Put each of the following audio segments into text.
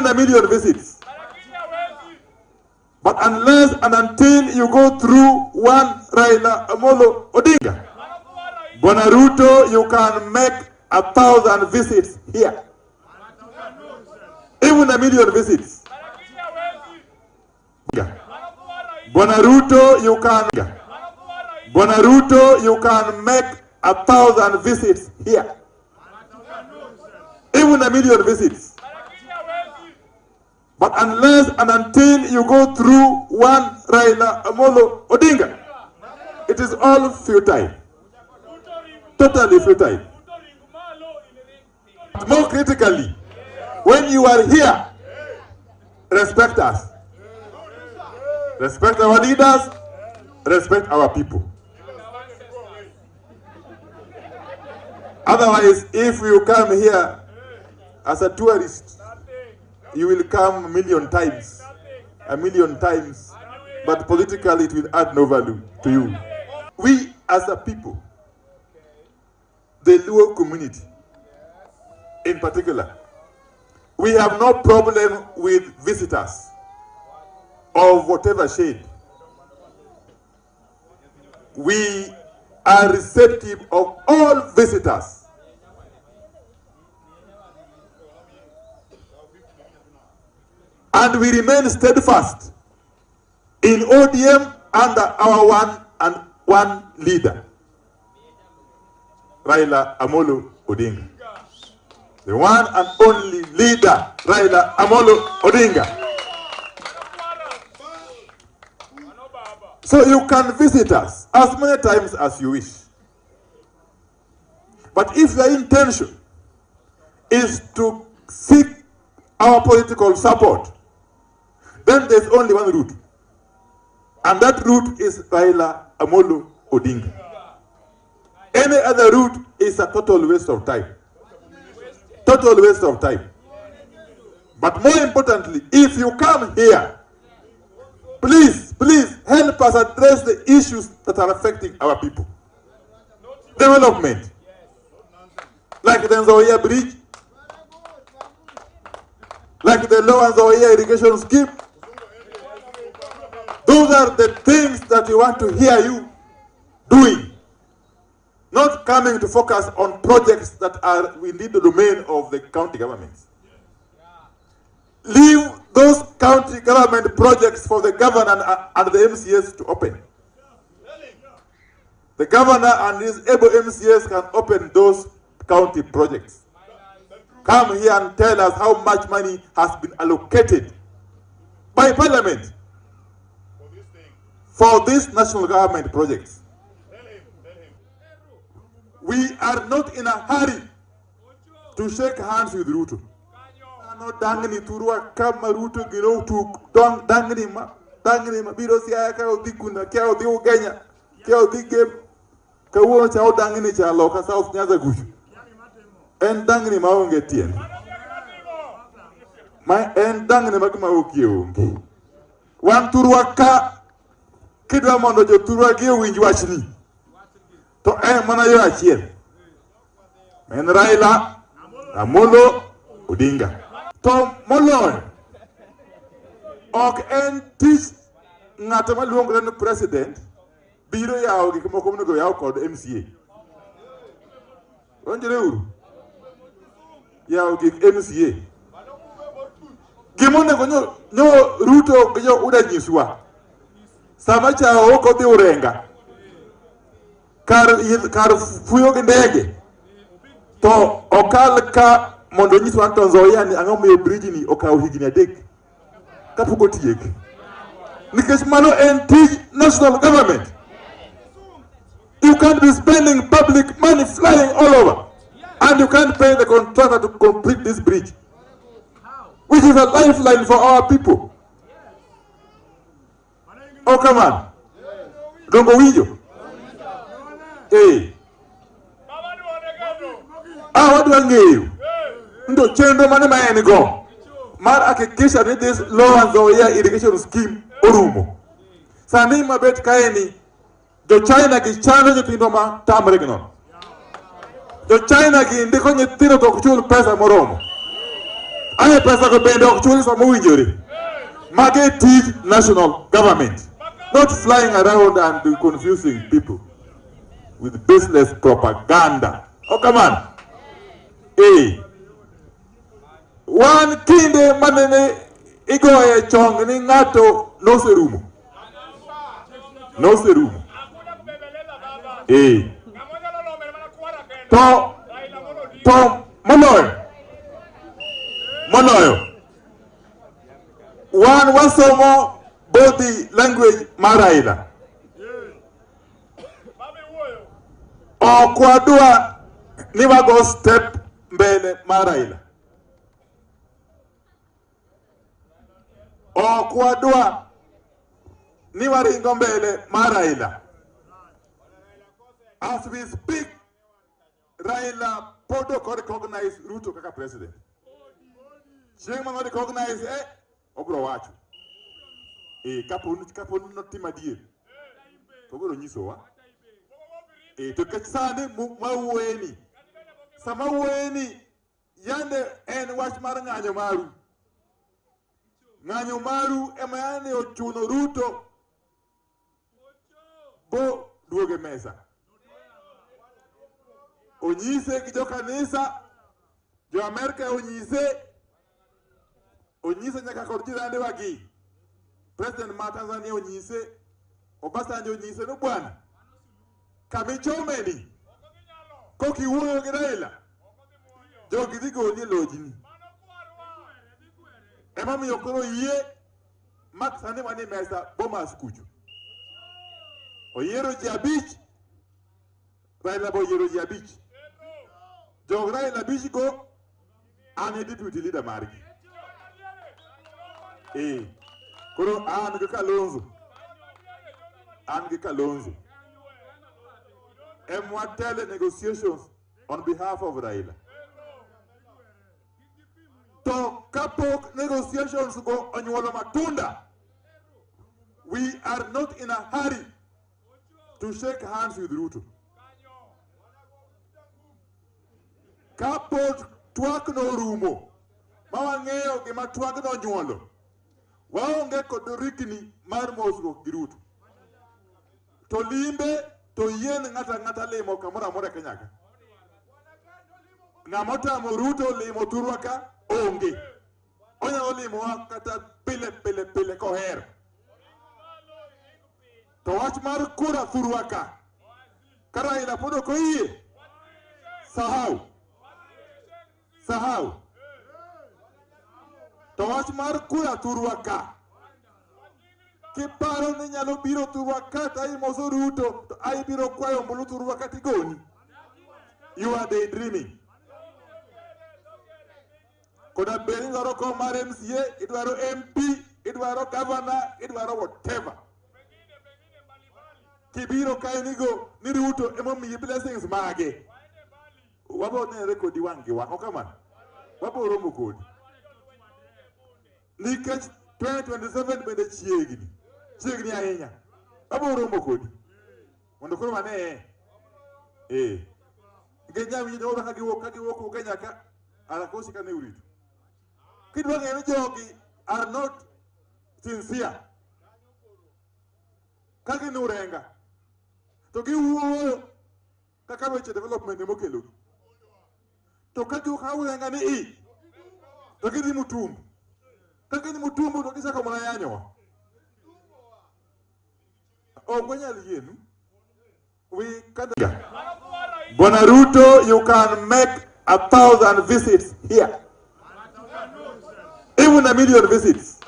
Even a million visits. But unless and until you go through one Raila Amolo Odinga, Bwana Ruto, you can make 1,000 visits here. Even a million visits. Bwana Ruto, you can. Bwana Ruto, you can make 1,000 visits here. Even a million visits. But unless and until you go through one Raila Amolo Odinga, it is all futile. Totally futile. More critically, when you are here, respect us. Respect our leaders, respect our people. Otherwise, if you come here as a tourist, you will come a million times, but politically it will add no value to you. We as a people, the Luo community in particular, we have no problem with visitors of whatever shade. We are receptive of all visitors. And we remain steadfast in ODM under our one and one leader, Raila Amolo Odinga. The one and only leader, Raila Amolo Odinga. So you can visit us as many times as you wish. But if your intention is to seek our political support, then there's only one route. And that route is Raila Amolo Odinga. Any other route is a total waste of time. Total waste of time. But more importantly, if you come here, please, please help us address the issues that are affecting our people. Development. Like the Nzoia Bridge, like the Lower Nzoia Irrigation Scheme. Those are the things that we want to hear you doing. Not coming to focus on projects that are within the domain of the county governments. Leave those county government projects for the governor and the MCS to open. The governor and his able MCS can open those county projects. Come here and tell us how much money has been allocated by parliament for these national government projects. We are not in a hurry to shake hands with Ruto. No dangni turwa kama Ruto gino tuk dong dangni ma biro Siaya ka odhi kuna kia odhi Ugenya kia odhi Gem kawuono cha odangni cha loka South Nyanza kucho en dangni maonge tiende ma en dangni mag maokie onge wan turwa ka kidwa mondo joturwa gi owinj wachni to en mana yo achiel en Raila Amolo Odinga. To moloyo ok en tich ng'ato maluongore ni president biro yawo gik moko monego yaw kod MCA. Winjre uru? Yawo gik MCA. Gimonego nyo Ruto gi jo UDA nyiswa sama cha ok odhi Urenga kar fuyo gi ndege to okal ka mondo nyiswa to Nzoia ni ang'o miyo bridge ni okawo higni 3 kapok otiek. Nikech mano en tij national government. You can't be spending public money flying all over, and you can't pay the contractor to complete this bridge, which is a lifeline for our people. Oh, come on. Dongo winjo. Eh. Ah, wadwa ng'eyo. Ndo chenro mane ma en go mar hakikisha ni this Lower Nzoia Irrigation Scheme orumo. Sani mabet kaeni jo China gi chando nyithindo ma tamre gi nono. Jo China gi ndiko nyithindo to ok chul pesa moromo. Ae pesa go bende ok chul sama owinjore. Mage tij national government. Not flying around and confusing people with baseless propaganda. Oh, come on. Eh. Wan kinde manene igoye chong ni ng'ato noserumo. Noserumo. Eh. To moloyo. Moloyo. Wan wasomo body language mar Raila. Ok wadwa ni wago step mbele mar Raila. Ok wadwa ni waringo mbele mar Raila. As we speak, Raila pod ok recognize Ruto kaka president. Chieng' mano recognize obro wacho. Kapo ni notimo adier, to obiro nyisowa. To nikech sani mawuoyeni, sama wuoyeni, yande en wach mar ng'anyo maru. Ng'anyo maru ema yande ochuno Ruto bo duogo e mesa. Onyise gi jokanisa, jo Amerka onyise, onyise nyaka kod jirande wagi. President ma Tanzania onyise, Obasanjo onyise ni bwana, kamichomeni, kokiwuoyo gi Raila, jogi dhi goli e lojni. Emomiyo koro yie mak sani wan e mesa Bomas kucho. Oyiero ji 5, Raila be oyiero ji 5. Jog Raila 5 go, an e deputy leader margi. Koro an gi Kalonzo. An gi Kalonzo. Emwatele negotiations on behalf of Raila. To kapok negotiations go onyuolo matunda, we are not in a hurry to shake hands with Ruto. Kapok twak no orumo, ma wang'eyo gima twak no onyuolo, waonge kod rikni mar mosruok gi Ruto. To limbe to yien ng'ato ang'ata limo kamoro amora e Kenya ka. Ng'ama otamo Ruto limo thurwa ka onge. Onyalo limowa kata pile pile pile kohero. To wach mar kura thurwa ka, ka Raila pod ok oyie, sahau. Sahau. To wach mar kura thurwa ka, kiparo ni nyalo biro thurwa ka to imoso Ruto to ibiro kwayo ombulu thurwa ka tigoni. You are daydreaming. Koda bed ni idwaro kom mar MCA, idwaro MP, idwaro governor, idwaro whatever. Kibiro kae nigo ni Ruto emomiyi blessings mage. Wabo nenre kodi wang' gi wang', ok kamano? Wabo romo kodi. Nikech 2027 bende chiegni, chiegni ahinya. Wabo romo kodi. Mondo koro wane. Nikech nyawinjo jogo ka giwuok Kenya ka, arakosi kane urito. Kidwa ng'eyo ni jogi are not sincere. Ka gin urenga, to giwuoyo kaka weche development emokelogi. To ka giwuok ka urenga ni i, to gidhi Mutumbu. Ka gidhi Mutumbu to gichako mana yanyowa. Ok wanyal yienu. We can't. Bwana Ruto, you can make 1,000 visits here. Even 1 million visits.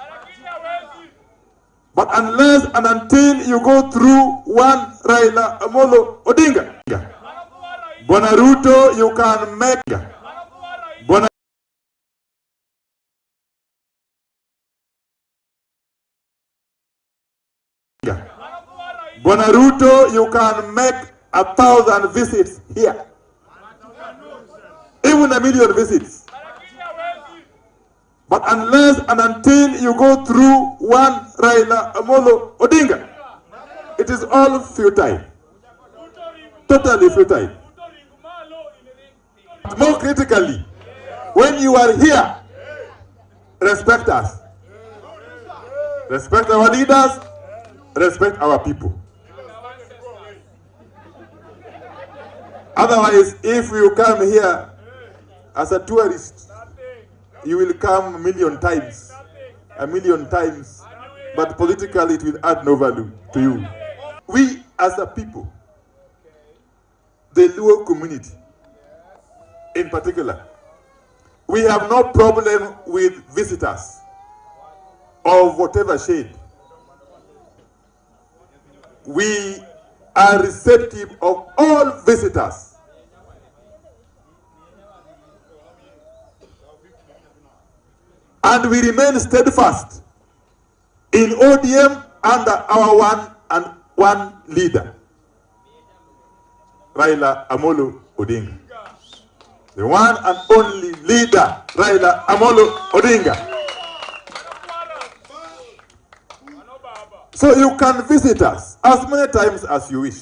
But unless and until you go through one Raila Amolo Odinga. Bwana Ruto, you can make Bwana Bwana Ruto, you can make 1,000 visits here. Even 1 million visits. But unless and until you go through one Raila Amolo Odinga, it is all futile. Totally futile. More critically, when you are here respect us. Respect our leaders, respect our people. Otherwise, if you come here as a tourist, you will come a million times, but politically it will add no value to you. We as a people, the Luo community in particular, we have no problem with visitors of whatever shade. We are receptive of all visitors. And we remain steadfast in ODM under our one and one leader, Raila Amolo Odinga. The one and only leader, Raila Amolo Odinga. So you can visit us as many times as you wish.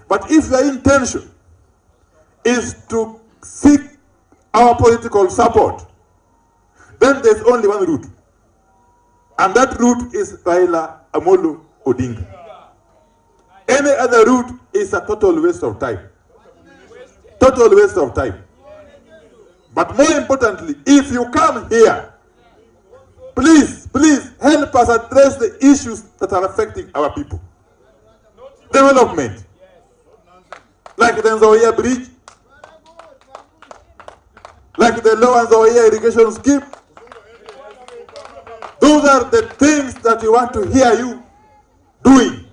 But if your intention is to seek our political support, then there's only one route. And that route is Raila Amolo Odinga. Any other route is a total waste of time. Total waste of time. But more importantly, if you come here, please, please help us address the issues that are affecting our people. Development. Like the Nzoia Bridge, like the Lower Nzoia Irrigation Scheme. Those are the things that we want to hear you doing.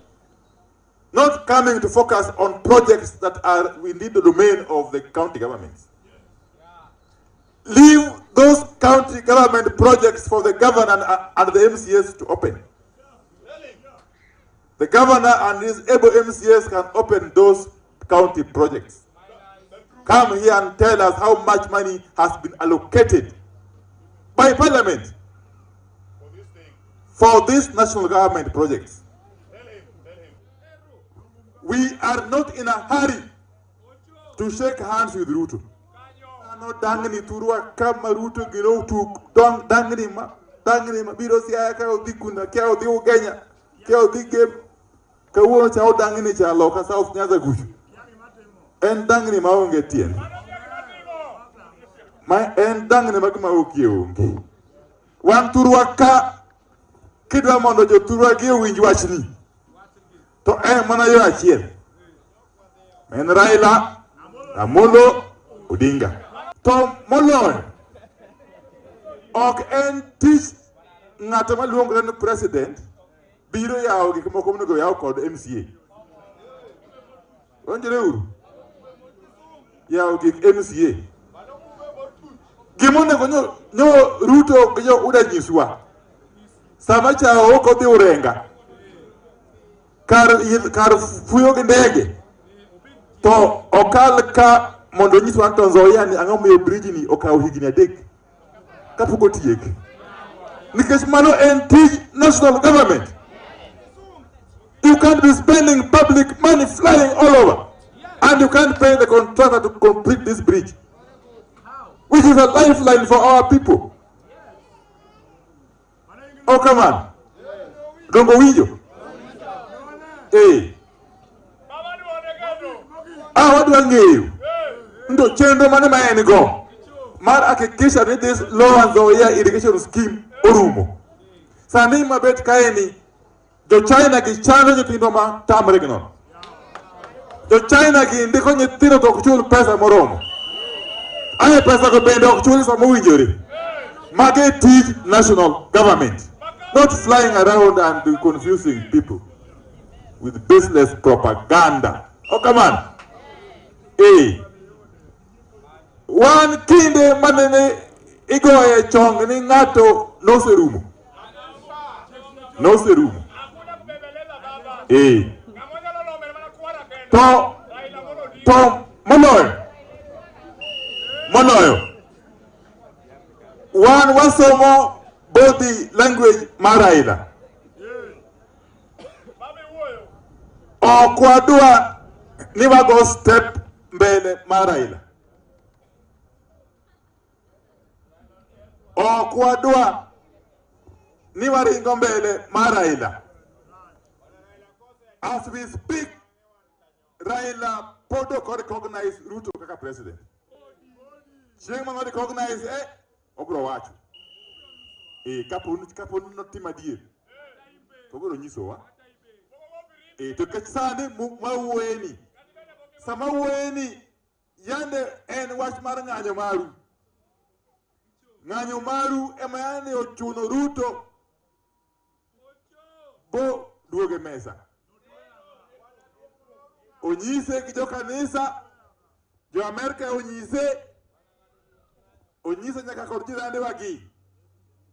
Not coming to focus on projects that are within the domain of the county governments. Leave those county government projects for the governor and the MCS to open. The governor and his able MCS can open those county projects. Come here and tell us how much money has been allocated by parliament for these national government projects. We are not in a hurry to shake hands with Ruto. No dangni turua kama Ruto giro tu dong dangni ma biro siaya ka odhi kuna kia odhi Ugenya kia odhi game kawuono cha odangni cha loka South Nyanza kucho en dangni maonge tiende ma en dangni mag maokie onge wan turua ka kidwa mondo joturua gi owinj wachni to en mana yo achiel en Raila Amolo Odinga. To moloyo ok en tich ng'ato maluongore ni president biro yawo gik moko monego yaw kod MCA. Winjore uru? Yawo gik MCA. Gimonego nyo Ruto gi jo UDA nyiswa sama cha ok odhi Urenga kar fuyo gi ndege to okal ka mondo nyiswa to Nzoia ni ang'o miyo bridge ni okawo higni 3 kapok otiek. Nikech mano en tij national government. You can't be spending public money flying all over, and you can't pay the contractor to complete this bridge, which is a lifeline for our people. Oh, come on. Dongo winjo. Eh. Ah, wadwa ng'eyo. Ndo chenro mane ma en go mar hakikisha ni this Lower Nzoia Irrigation Scheme orumo. Sani mabet kaeni jo China gi chando nyithindo ma tamre gi nono. Jo China gi ndiko nyithindo to ok chul pesa moromo. Aye pesa go bende ok chul sama owinjore. Mage tij national government. Not flying around and confusing people with baseless propaganda. Oh, come on. Eh. Wan kinde manene igoye chong ni ng'ato noserumo. Noserumo. Eh. To moloyo. Moloyo. Wan wasomo body language mar Raila. Ok wadwa ni wago step mbele mar Raila. Ok wadwa ni waringo mbele mar Raila. As we speak, Raila pod ok recognize Ruto kaka president. Chieng' ma recognize obro wacho. Kapo ni notimo adier, to obiro nyisowa. To nikech sani mawuoyeni, sama wuoyeni, yande en wach mar ng'anyo maru. Ng'anyo maru ema yande ochuno Ruto bo duogo e mesa. Onyise gi jokanisa, jo Amerka onyise, onyise nyaka kod jirande wagi.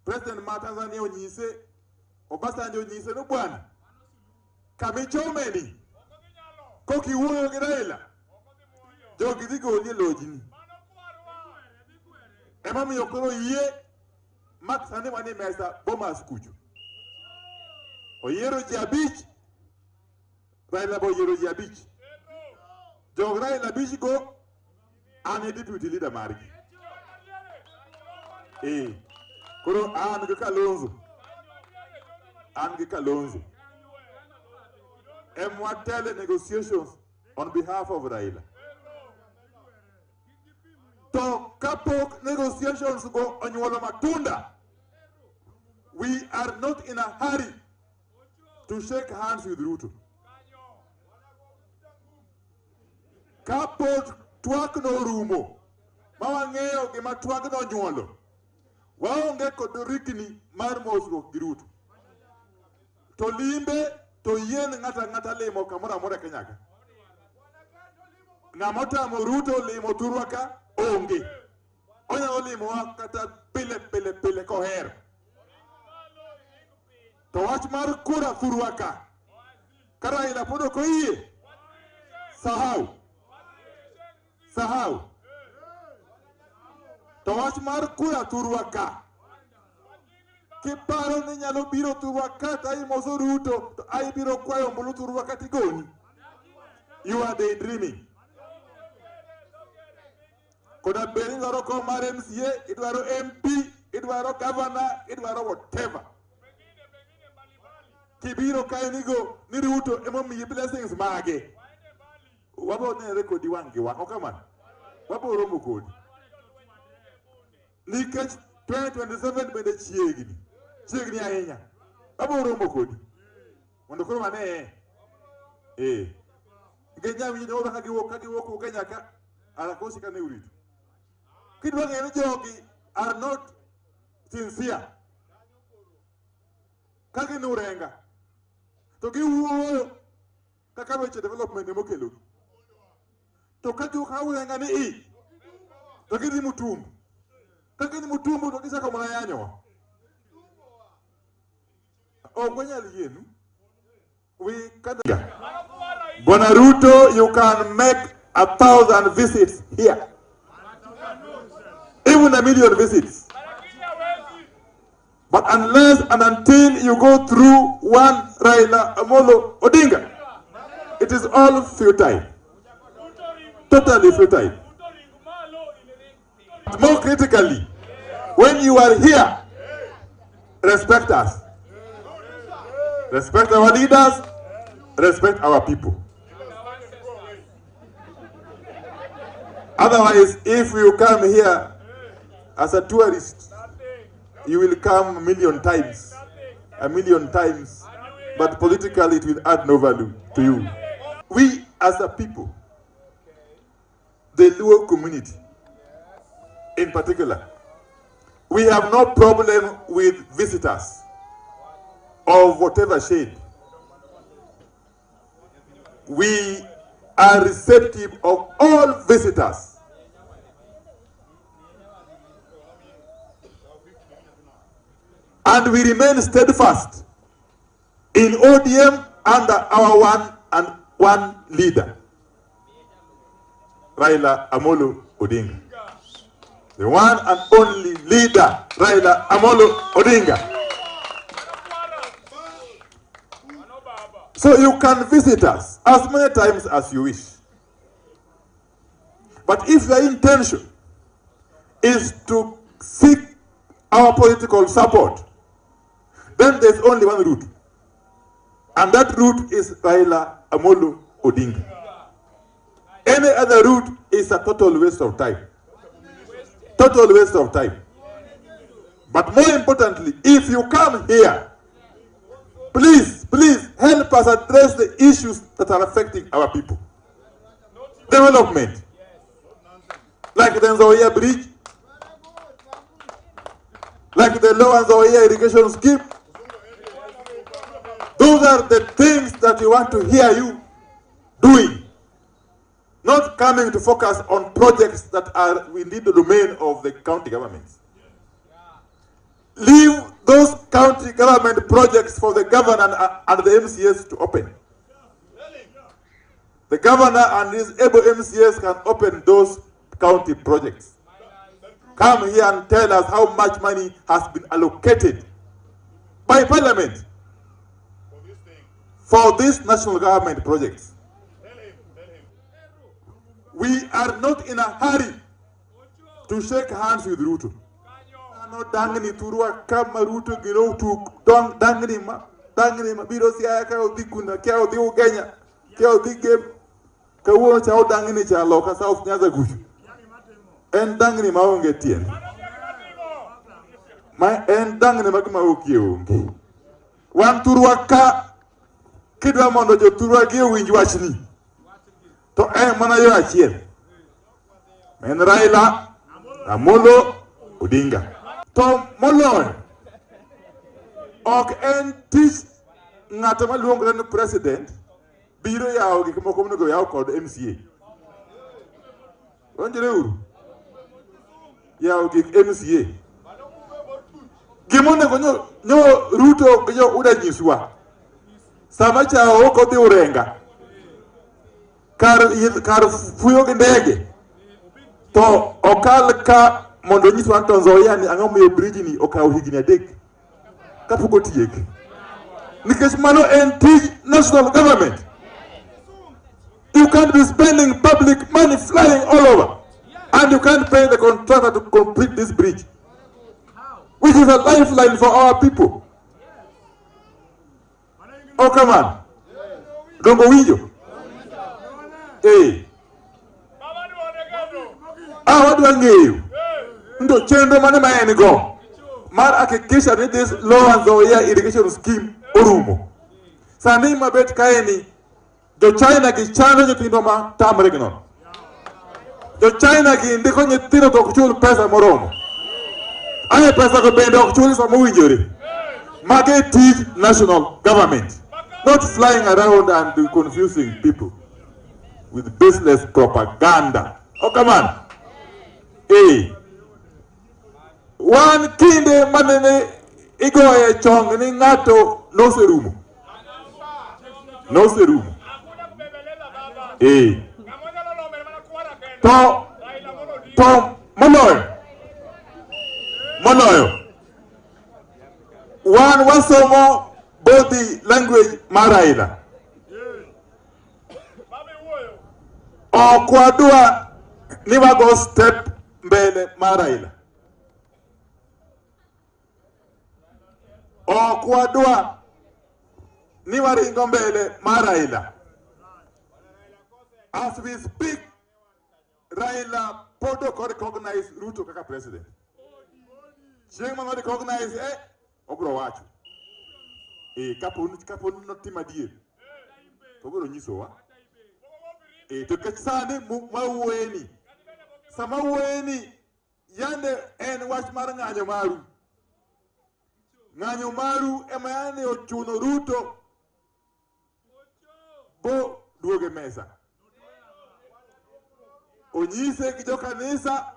President ma Tanzania onyise, Obasanjo onyise no bwana, kamichomeni, kokiwuoyo gi Raila, jogi dhi goli e lojni. Emomiyo koro yie mak sani wan e mesa Bomas kucho. Oyiero ji 5, Raila bo oyiero ji 5. Jog Raila 5 go, an e deputy leader margi. Koro an gi Kalonzo. An gi Kalonzo. Emwatele negotiations on behalf of Raila. To kapok negotiations go onyuolo matunda, we are not in a hurry to shake hands with Ruto. Kapok twak no rumo, ma wang'eyo gima twak no onyuolo, waonge kod rikni mar mosruok gi Ruto. To limbe to yien ng'ato ang'ata limo kamoro amora e Kenya ka. Ng'ama otamo Ruto limo thurwa ka onge. Onyalo limowa kata pile pile pile kohero. To wach mar kura thurwa ka, ka Raila pod ok oyie, sahau. Sahau. To wach mar kura thurwa ka, kiparo ni nyalo biro thurwa ka to imoso Ruto to ibiro kwayo ombulu thurwa ka tigoni. You are daydreaming. Koda bed ni idwaro kom mar MCA, idwaro MP, idwaro governor, idwaro whatever. Kibiro kae nigo ni Ruto emomiyi blessings mage. Wabiro nenore kodi wang' gi wang', ok kamano? Wabiro romo kodi. Nikech 2027 bende chiegni, chiegni ahinya. Wabiro romo kodi. Mondo koro waneye. Nikech nyawinjo jogo ka giwuok ka giwuok wuok Kenya ka, arakosi ka ne urito. Kidwa ng'eyo ni jogi are not sincere. Ka gin urenga, to giwuoyo kaka weche development emokelogi. To ka giwuok ka urenga ni i, to gidhi Mutumbu. Ka gidhi Mutumbu to gichako mana yanyowa. Ok wanyal yienu. We can't. Bwana Ruto, you can make 1,000 visits here. Even 1 million visits. But unless and until you go through one Raila Amolo Odinga, it is all futile. Totally futile. More critically, when you are here, respect us. Respect our leaders, respect our people. Otherwise, if you come here as a tourist, you will come a million times, a million times, but politically it will add no value to you. We as a people, the Luo community in particular, we have no problem with visitors of whatever shade. We are receptive of all visitors. And we remain steadfast in ODM under our one and one leader, Raila Amolo Odinga. The one and only leader, Raila Amolo Odinga. So you can visit us as many times as you wish. But if your intention is to seek our our political support, then there's only one route. And that route is Raila Amolo Odinga. Any other route is a total waste of time. Total waste of time. But more importantly, if you come here, please, please help us address the issues that are affecting our people. Development. Like the Nzoia Bridge, like the Lower Nzoia Irrigation Scheme. Those are the things that we want to hear you doing. Not coming to focus on projects that are within the domain of the county governments. Leave those county government projects for the governor and the MCAs to open. The governor and his able MCAs can open those county projects. Come here and tell us how much money has been allocated by parliament for these national government projects. We are not in a hurry to shake hands with Ruto. No dangni thurwa kama Ruto gino tuk dong dangni ma biro Siaya ka odhi kuna kia odhi Ugenya kia odhi Gem kawuono cha odangni cha loka South Nyanza kucho en dangni maonge tiende ma en dangni ma gima okie onge. Wan thurwa ka kidwa mondo jothurwa gi owinj wachni to en mana yo achiel, en Raila Amolo Odinga. To moloyo ok en tich ng'ato maluongore ni president biro yawo gik moko monego yaw kod MCA. Winjre uru? Yawo gik MCA. Gimonego nyo Ruto gi jo UDA nyiswa sama cha ok odhi Urenga kar fuyo gi ndege to okal ka mondo nyiswa to Nzoia ni ang'o miyo bridge ni okawo higni 3 kapok otiek. Nikech mano en tij national government. You can't be spending public money flying all over, and you can't pay the contractor to complete this bridge, which is a lifeline for our people. Oh, come on. Dongo winjo. Eh. Ah, wadwa ng'eyo. Ndo chenro mane ma en go mar hakikisha ni this Lower Nzoia Irrigation Scheme orumo. Sani mabet kaeni jo China gi chando nyithindo ma tamre gi nono. Jo China gi ndiko nyithindo to ok chul pesa moromo. Aye pesa go bende ok chul sama owinjore. Mage tij national government. Not flying around and confusing people with baseless propaganda. Oh, come on. Eh. Wan kinde manene igoye chong ni ng'ato noserumo. Noserumo. Eh. To moloyo. Moloyo. Wan wasomo body language mar Raila. Ok wadwa ni wago step mbele mar Raila. Ok wadwa ni waringo mbele mar Raila. As we speak, Raila pod ok recognize Ruto kaka president. Chieng' mano recognize obro wacho. Kapo notimo adier to obiro nyisowa. To nikech sani mawuoyeni, sama wuoyeni yande en wach mar ng'anyo maru. Ng'anyo maru ema yande ochuno Ruto bo duoge mesa. Onyise gi jokanisa,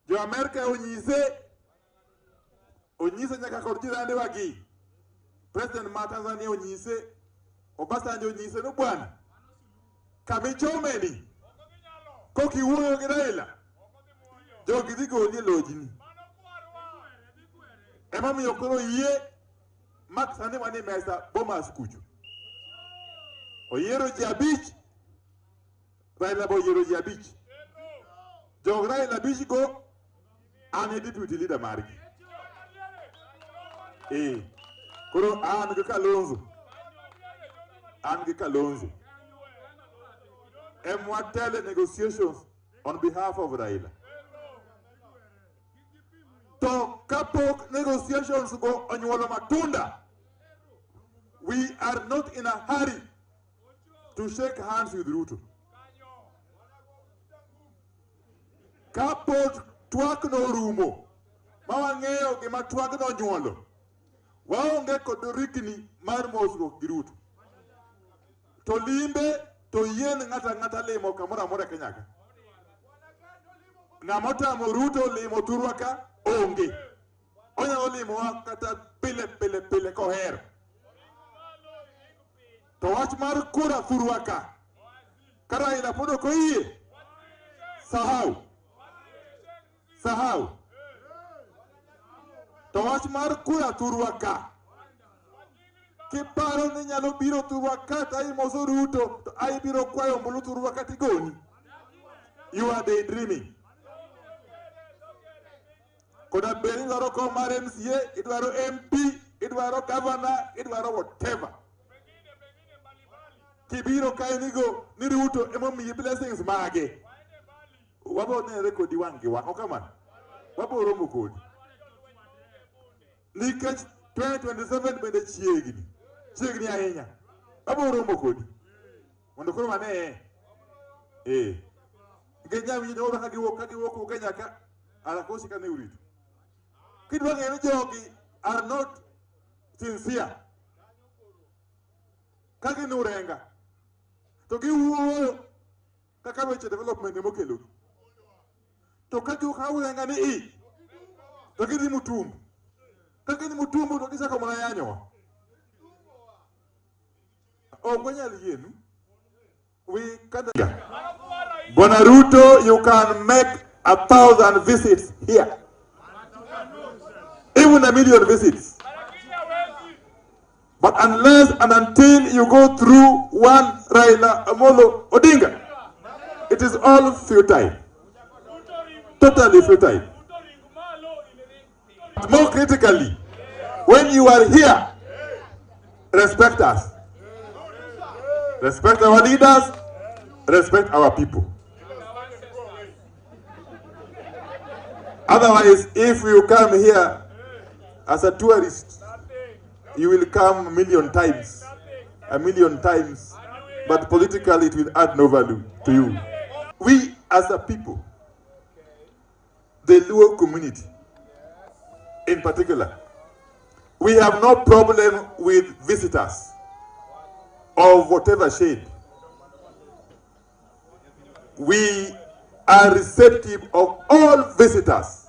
jo Amerka onyise, onyise nyaka kod jirande wagi. President ma Tanzania onyise, Obasanjo onyise no bwana, kamichomeni kokiwuoyo gi Raila, jogi dhi goli e lojni. Emomiyo koro yie mak sani wan e mesa Bomas kucho. Oyiero ji 5, Raila bo oyiero ji 5. Jog Raila 5 go, an e deputy leader margi. Koro an gi Kalonzo. An gi Kalonzo. Emwatele negotiations on behalf of Raila. To kapok negotiations go onyuolo matunda, we are not in a hurry to shake hands with Ruto. Kapok twak no rumo, ma wang'eyo gima twak no nyuolo, waonge kod rikni mar mosruok gi Ruto. To limbe to yien ng'ato ang'ata limo kamoro amora e Kenya ka. Ng'ama otamo Ruto limo thurwa ka onge. Onyalo limowa kata pile pile pile kohero. To wach mar kura thurwa ka, ka Raila pod ok oyie, sahau. Sahau. To wach mar kura thurwa ka, kiparo ni nyalo biro thurwa ka to imoso Ruto to ai biro kwayo ombulu thurwa ka tigoni. You are daydreaming. Koda bed ni idwaro kom mar MCA, idwaro MP, idwaro governor, idwaro whatever. Kibiro kae nigo ni Ruto emomiyi blessings mage. Wabo nenre kodi wang' gi wang', ok kamano? Wabo romo kodi. Nikech 2027 bende chiegni, chiegni ahinya. Wabo romo kodi. Mondo koro wane. Nikech nyawinjo jogo ka giwuok Kenya ka, arakosi ka ne urito. Kidwa ng'eyo ni jogi are not sincere. Ka gin urenga, to giwuoyo kaka weche development emokelogi. To ka giwuok urenga ni i, to gidhi Mutumbu. Ka gidhi Mutumbu to gichako mana yanyowa. Ok wanyal yienu. We can't. Bwana Ruto, you can make 1,000 visits here. Even 1 million visits. But unless and until you go through one Raila Amolo Odinga, it is all futile. Totally futile. More critically, when you are here, respect us. Respect our leaders, respect our people. Otherwise, if you come here as a tourist, you will come a million times, a million times, but politically it will add no value to you. We as a people, the Luo community in particular, we have no problem with visitors of whatever shade. We are receptive of all visitors.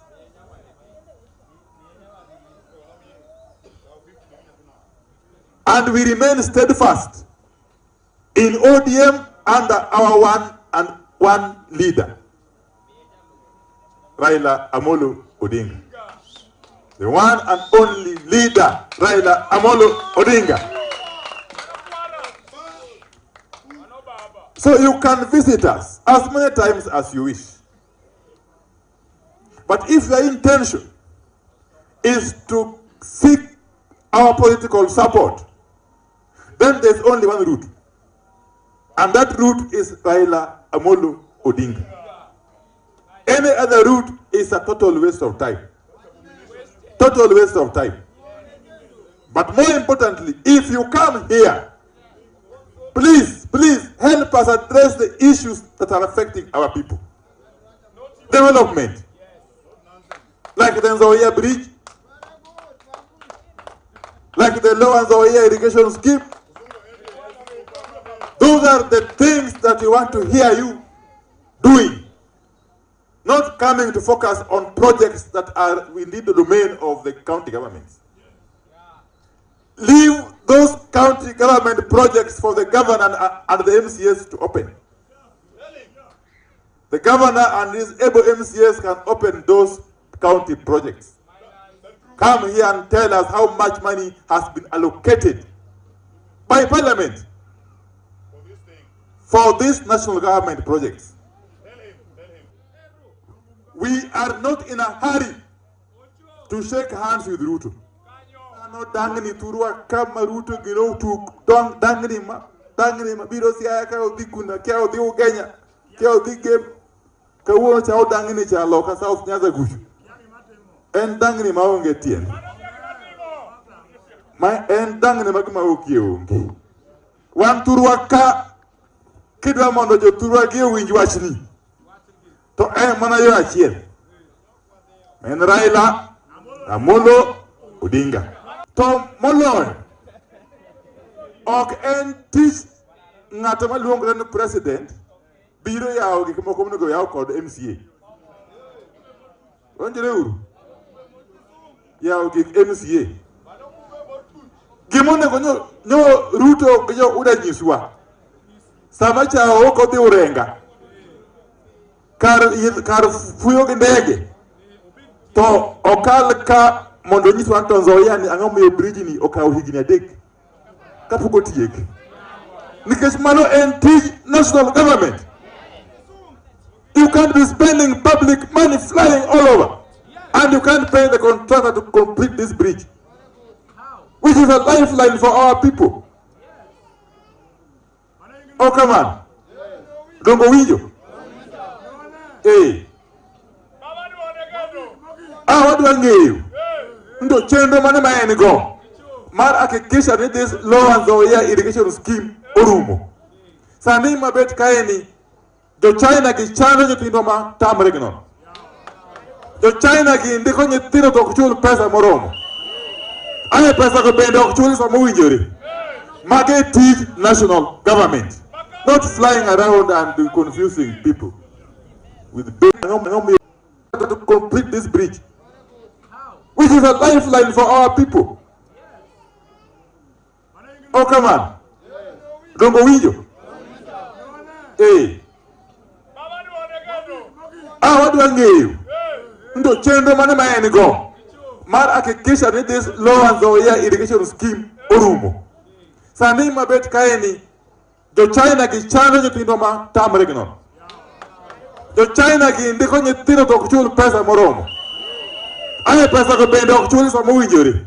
And we remain steadfast in ODM under our one and one leader, Raila Amolo Odinga. The one and only leader, Raila Amolo Odinga. So you can visit us as many times as you wish. But if your intention is to seek our political support, then there's only one route. And that route is Raila Amolo Odinga. Any other route is a total waste of time. Total waste of time. But more importantly, if you come here, please, please help us address the issues that are affecting our people. Development. Like the Nzoia Bridge, like the Lower Nzoia Irrigation Scheme. Those are the things that we want to hear you doing. Not coming to focus on projects that are within the domain of the county governments. Leave those county government projects for the governor and the MCAs to open. The governor and his able MCAs can open those county projects. Come here and tell us how much money has been allocated by parliament for these national government projects. We are not in a hurry to shake hands with Ruto. Dhano dangni thurwa kama Ruto gi Rotuk dong dangni ma biro Siaya ka odhi Kunda kia odhi Ugenya kia odhi Gem kawuono cha odangni cha loka South Nyanza kucho. En dangni maonge tiende. Ma en dangni ma gima okie onge. Wan thurwa ka kidwa mondo jothurwa gi owinj wachni to en mana yo achiel. En Raila Amolo Odinga. To moloyo ok en tich ng'ato maluongore ni president biro yawo gik moko monego yaw kod MCA. Winjore uru? Yawo gik MCA. Gimonego nyo Ruto gi jo UDA nyiswa. Sama cha ok odhi Urenga. Kar fuyo gi ndege to okal ka mondo onyiswa ni to Nzoia ni ang'o miyo bridge ni okawo higni 3 kapok otiek. Nikech mano en tij national government. You can't be spending public money flying all over and you can't pay the contractor to complete this bridge, which is a lifeline for our people. Oh, come on. Dongo winjo. Eh. Ah, wadwa ng'eyo. Ndo chenro mane ma en go mar hakikisha ni this Lower Nzoia irrigation scheme orumo. Sani mabet kae ni jo China gi chando nyithindwa ma tamre gi nono. Jo China gi ndiko nyithindo to ok chul pesa moromo. Aye pesa go bende ok chul sama owinjore. Mage tij national government. Not flying around and confusing people with big to complete this bridge, which is a lifeline for our people. Oh, come on. Dongo winjo. Eh. Ah, wadwa ng'eyo. Ndo chenro mane ma en go mar hakikisha ni this Lower Nzoia irrigation scheme orumo. Sani mabet kae ni jo China gi chando nyithindwa ma tamre gi nono. Jo China gi ndiko nyithindo to ok chul pesa moromo. Aye pesa go bende ok chul sama owinjore.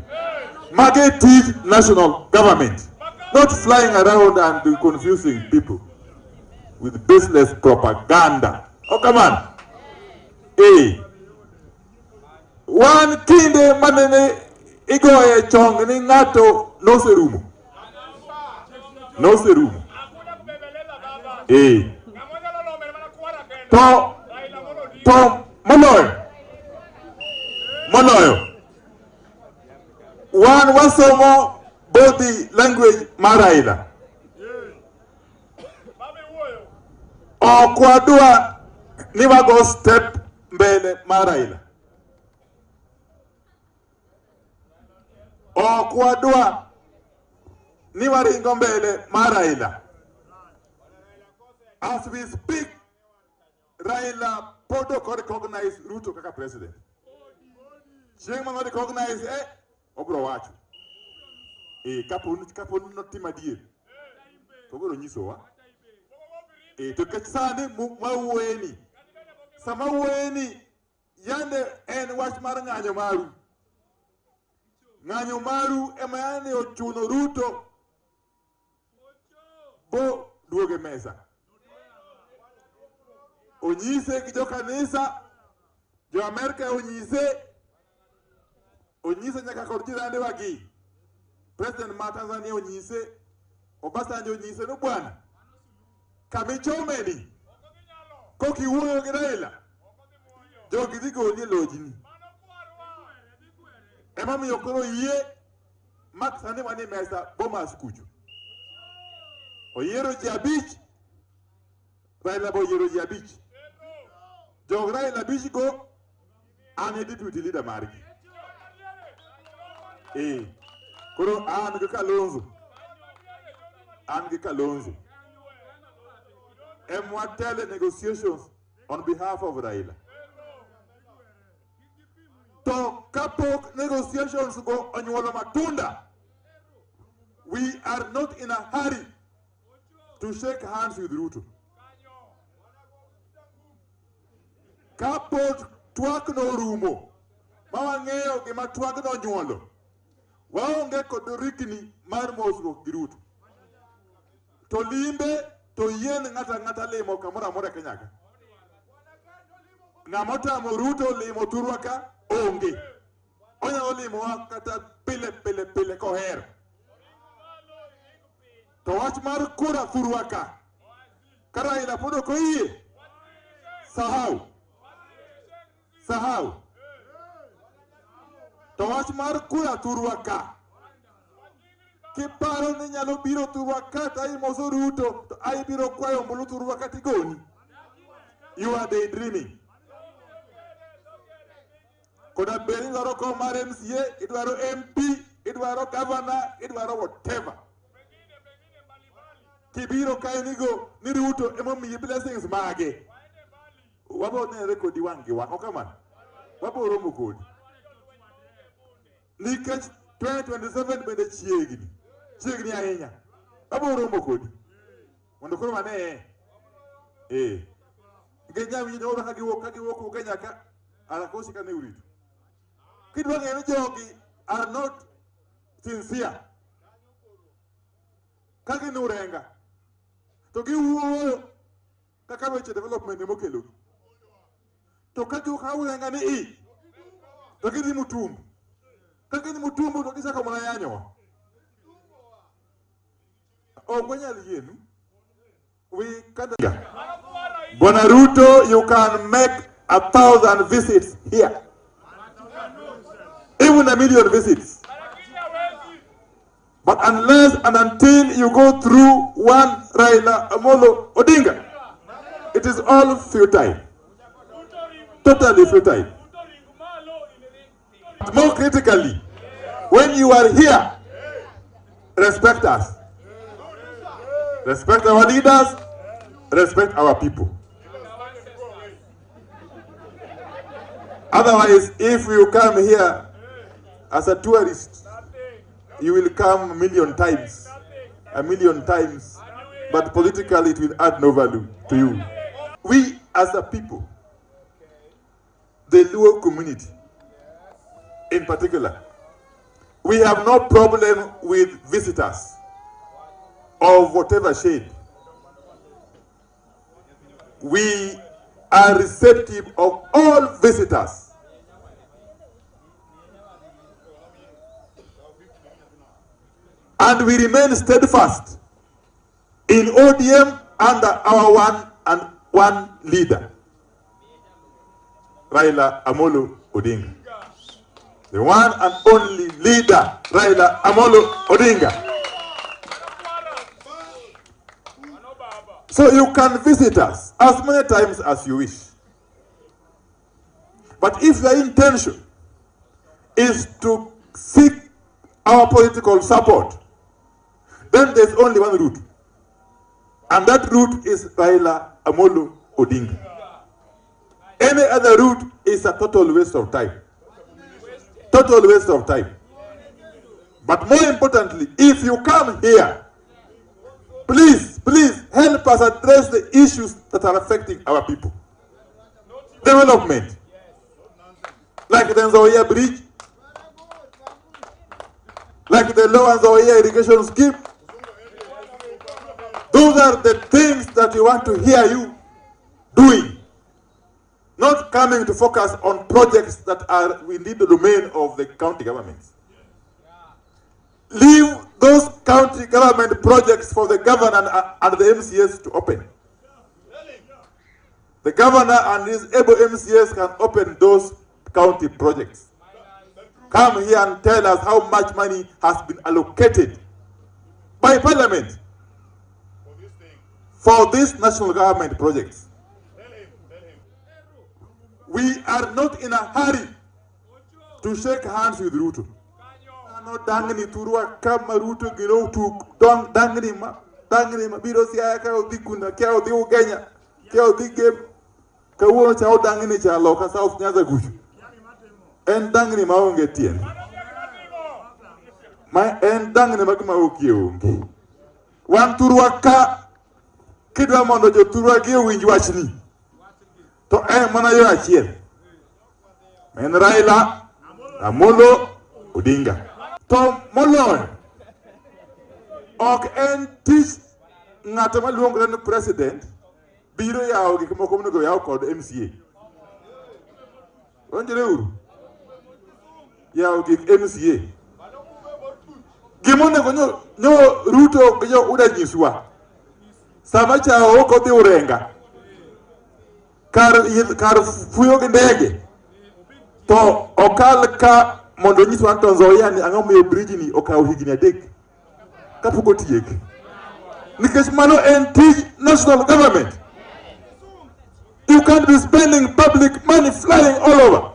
Mage tij national government. Not flying around and confusing people with baseless propaganda. Oh, come on. Eh. Wan kinde manene igoye chong ni ng'ato noserumo. Noserumo. Eh. To moloyo. Wan wasomo body language mar Raila. Ok wadwa ni wago step mbele mar Raila. Ok wadwa ni waringo mbele mar Raila. As we speak, Raila pod ok recognize Ruto kaka president. Chieng' mano recognize obro wacho. Kapo ni notimo adier, to obiro nyisowa. To nikech sani mawuoyeni, sama wuoyeni, yande en wach mar ng'anyo maru. Ng'anyo maru ema yande ochuno Ruto bo duoge mesa. Onyise gi jokanisa, jo Amerka onyise, onyise nyaka kod jirande wagi. President ma Tanzania onyise, Obasanjo onyise no bwana, kamichomeni, kokiwuoyo gi Raila, jogi dhi goli e lojni. Emomiyo koro yie mak sani wan e mesa Bomas kucho. Oyiero ji 5, Raila bo oyiero ji 5. Jog Raila 5 go, an e deputy leader margi. Koro an gi Kalonzo. An gi Kalonzo. Emwatele negotiations on behalf of Raila. To kapok negotiations go onyuolo matunda, we are not in a hurry to shake hands with Ruto. Kapok twak norumo, ma wang'eyo gima twak nonyuolo, Waonge kod rikni mar mosruok gi Ruto. To limbe to yien ng'ato ang'ata limo kamoro amora e Kenya ka. Ng'ama otamo Ruto limo thurwa ka onge. Onyalo limowa kata pile pile pile kohero. To wach mar kura thurwa ka, ka Raila pod ok oyie, sahau. Sahau. To wach mar kura thurwa ka, kiparo ni nyalo biro thurwa ka to imoso Ruto to ai biro kwayo ombulu thurwa ka tigoni. You are daydreaming. Koda bed ni idwaro kom mar MCA, idwaro MP, idwaro governor, idwaro whatever. Kibiro kae nigo ni Ruto emomiyi blessings mage. Wabo nenre kodi wang' gi wang', ok kamano? Wabo romo kodi. Nikech 2027 bende chiegni, chiegni ahinya. Wabo romo kodi. Mondo koro wane. Eh. Nikech nyawinjo jogo ka giwuok Kenya ka, arakosi ka ne urito. Kidwa ng'eyo ni jogi are not sincere. Ka gin urenga, to giwuoyo kaka weche development emokelogi. To ka giwuok urenga ni i, to gidhi Mutumbu. Ka gidhi Mutumbu to gichako mana yanyowa. Ok wanyal yienu. We can't. Bwana Ruto, you can make 1,000 visits here. Even 1 million visits. But unless and until you go through one Raila Amolo Odinga, it is all futile. Totally futile. But more critically, when you are here, respect us. Respect our leaders, respect our people. Otherwise, if you come here as a tourist, you will come a million times, a million times, but politically it will add no value to you. We as a people, the Luo community in particular, we have no problem with visitors of whatever shade. We are receptive of all visitors. And we remain steadfast in ODM under our one and one leader, Raila Amolo Odinga. The one and only leader, Raila Amolo Odinga. So you can visit us as many times as you wish. But if your intention is to seek our political support, then there's only one route. And that route is Raila Amolo Odinga. Any other route is a total waste of time. Total waste of time. But more importantly, if you come here, please, please help us address the issues that are affecting our people. Development. Like the Nzoia Bridge, like the Lower Nzoia Irrigation Scheme. Those are the things that we want to hear you doing. Not coming to focus on projects that are within the domain of the county governments. Leave those county government projects for the governor and the MCAs to open. The governor and his able MCAs can open those county projects. Come here and tell us how much money has been allocated by parliament for these national government projects. We are not in a hurry to shake hands with Ruto. No dangni thurwa kama Ruto giro tuk dong dangni ma dangni ma biro Siaya ka odhi kuna kia odhi Ugenya kia odhi Gem kawuono cha odangni cha loka South Nyanza kucho. En dangni maonge tiende. Ma en dangni ma gima okie onge. Wan thurwa ka kidwa mondo jothurwa gi owinj wachni to en mana yo achiel. En Raila Amolo Odinga. To moloyo ok en tich ng'ato maluongore ni president biro yawo gik moko monego yaw kod MCA. Winjore uru? Yawo gik MCA. Gimonego nyo Ruto gi jo UDA nyiswa. Sama cha ok odhi Urenga. Kar fuyo gi ndege to okal ka mondo onyiswa ni to Nzoia ni ang'o miyo bridge ni okawo higni 3 kapok otiek. Nikech mano en tij national government. You can't be spending public money flying all over,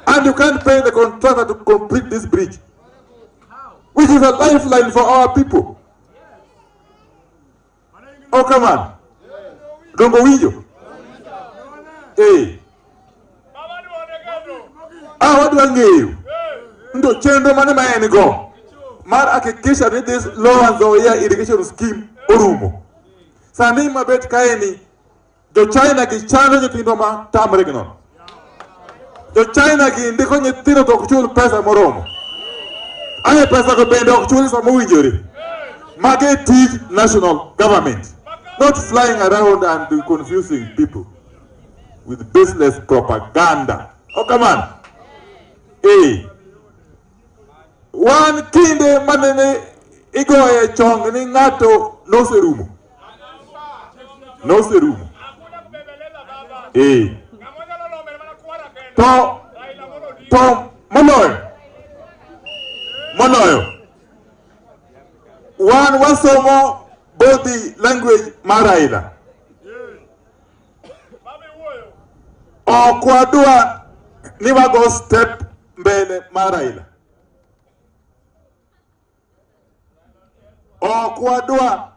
and you can't pay the contractor to complete this bridge, which is a lifeline for our people. Oh, come on. Dongo winjo. Eh. Ah, wadwa ng'eyo. Ndo chenro mane ma en go mar hakikisha ni this Lower Nzoia irrigation scheme orumo. Sani mabet kae ni jo China gi chando nyithindwa ma tamre gi nono. Jo China gi ndiko nyithindo to ok chul pesa moromo. Aye pesa go bende ok chul sama owinjore. Mage tij national government. Not flying around and confusing people with baseless propaganda. Oh, come on. Eh. Wan kinde manene igoye chong ni ng'ato noserumo. Noserumo. Eh. To moloyo. Moloyo. Wan wasomo body language mar Raila. Ok wadwa ni wago step mbele mar Raila. Ok wadwa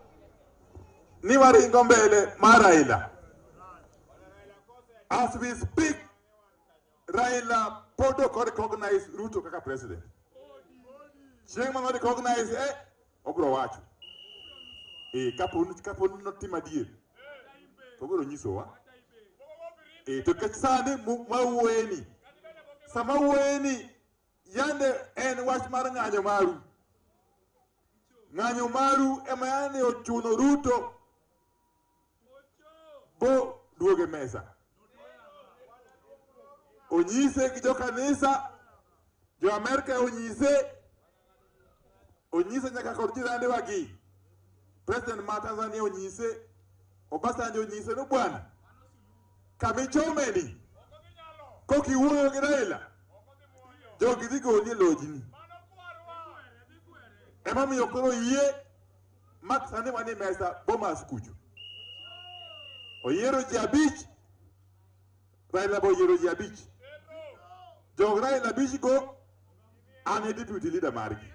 ni waringo mbele mar Raila. As we speak, Raila pod ok recognize Ruto kaka president. Chieng' ma recognize obro wacho. Kapo ni notimo adier, to obiro nyisowa. To nikech sani mawuoyeni, sama wuoyeni, yande en wach mar ng'anyo maru. Ng'anyo maru ema yande ochuno Ruto bo duogo e mesa. Onyise gi jokanisa, jo Amerka onyise, onyise nyaka kod jirande wagi. President ma Tanzania onyise, Obasanjo onyise no bwana, kamichomeni, kokiwuoyo gi Raila, jogi dhi goli e lojni. Emomiyo koro yie mak sani wan e mesa Bomas kucho. Oyiero ji 5, Raila bo oyiero ji 5. Jog Raila 5 go, an e deputy leader margi.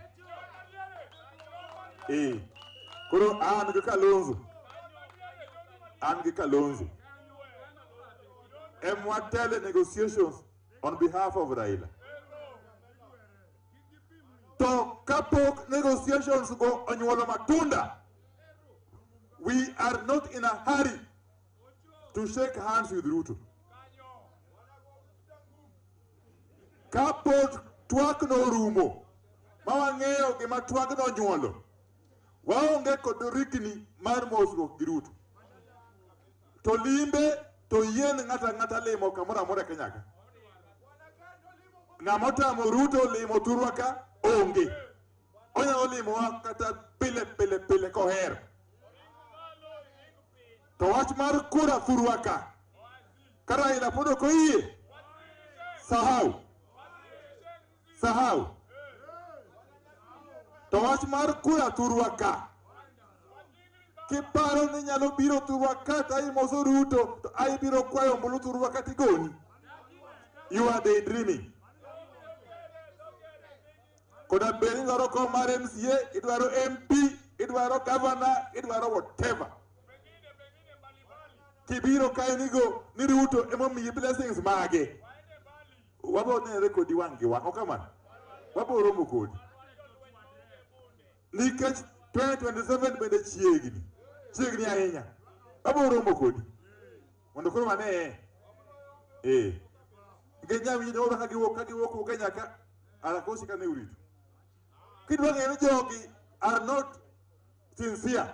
Koro an gi Kalonzo. An gi Kalonzo. Emwatele negotiations on behalf of Raila. To kapok negotiations go onyuolo matunda, we are not in a hurry to shake hands with Ruto. Kapok twak no orumo, ma wang'eyo gima twak no onyuolo, waonge kod rikni mar mosruok gi Ruto. To limbe to yien ng'ato ang'ata limo kamoro amora e Kenya ka. Ng'ama otamo Ruto limo thurwa ka onge. Onyalo limowa kata pile pile pile kohero. To wach mar kura thurwa ka, ka Raila pod ok oyie, sahau. Sahau. To wach mar kura thurwa ka, kiparo ni nyalo biro thurwa ka to imoso Ruto to ai biro kwayo ombulu thurwa ka tigoni. You are daydreaming. Koda bed ni idwaro kom mar MCA, idwaro MP, idwaro governor, idwaro whatever. Kibiro kae nigo ni Ruto emomiyi blessings mage. Wabo nenre kodi wang' gi wang', ok kamano? Wabo romo kodi. Nikech 2027 bende chiegni. Chiegni ahinya. Wabo romo kodi. Mondo koro wanee. Nikech nyawinjo jogo ka giwuok Kenya ka, arakosi kane urito. Kidwa ng'eyo ni jogi are not sincere.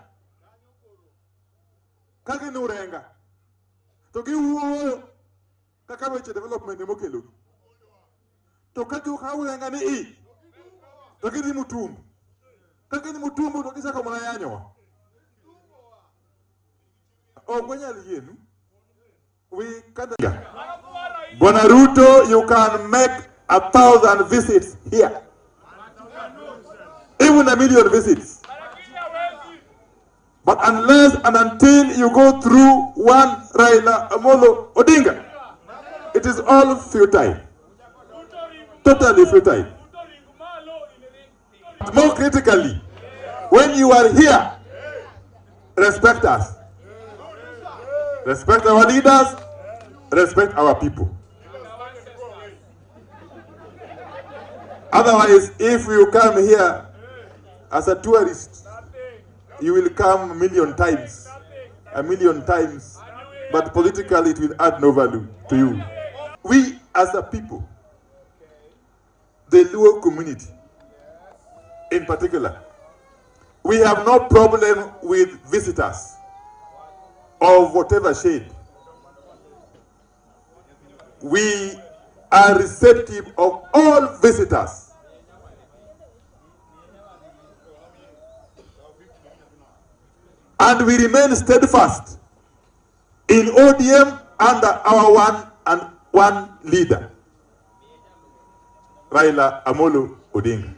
Ka gin Urenga, to giwuoyo kaka weche development emokelogi. To ka giwuok Urenga ni i, to gidhi Mutumbu. Ka gidhi Mutumbu to gichako mana yanyowa. Ok wanyal yienu. We can't. Bwana Ruto, you can make 1,000 visits here. Even 1 million visits. But unless and until you go through one Raila Amolo Odinga, it is all futile. Totally futile. More critically, when you are here, respect us. Respect our leaders, respect our people. Otherwise, if you come here as a tourist, you will come a million times, a million times, but politically it will add no value to you. We as a people, the Luo community in particular, we have no problem with visitors of whatever shade. We are receptive of all visitors. And we remain steadfast in ODM under our one and one leader, Raila Amolo Odinga.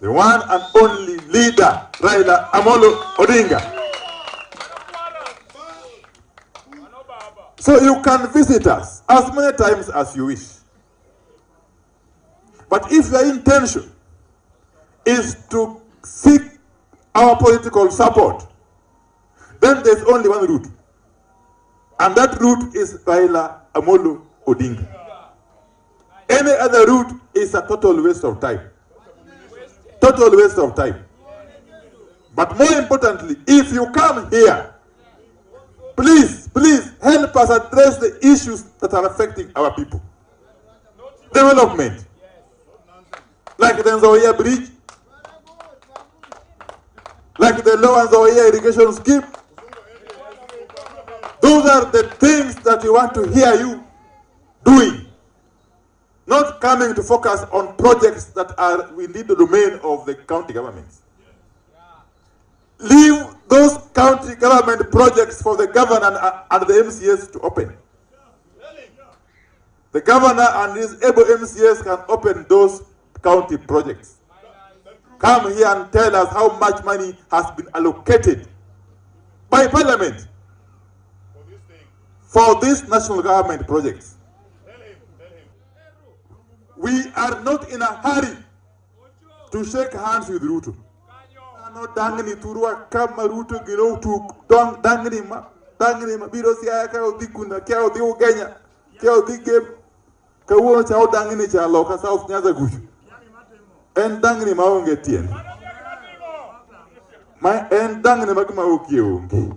The one and only leader, Raila Amolo Odinga. So you can visit us as many times as you wish. But if your intention is to seek our political support, then there's only one route. And that route is Raila Amolo Odinga. Any other route is a total waste of time. Total waste of time. But more importantly, if you come here, please, please help us address the issues that are affecting our people. Development. Like the Nzoia Bridge, like the Lower Nzoia irrigation scheme. Those are the things that we want to hear you doing. Not coming to focus on projects that are within the domain of the county governments. Leave those county government projects for the governor and the MCAs to open. The governor and his able MCAs can open those county projects. Come here and tell us how much money has been allocated by parliament for these national government projects. We are not in a hurry to shake hands with Ruto. No dangni thurwa kama Ruto gino tuk dong dangni ma biro Siaya ka odhi kuna kia odhi Ugenya kia odhi Gem kawuono cha odangni cha loka South Nyanza kucho en dangni maonge tiende ma en dangni ma gima okie onge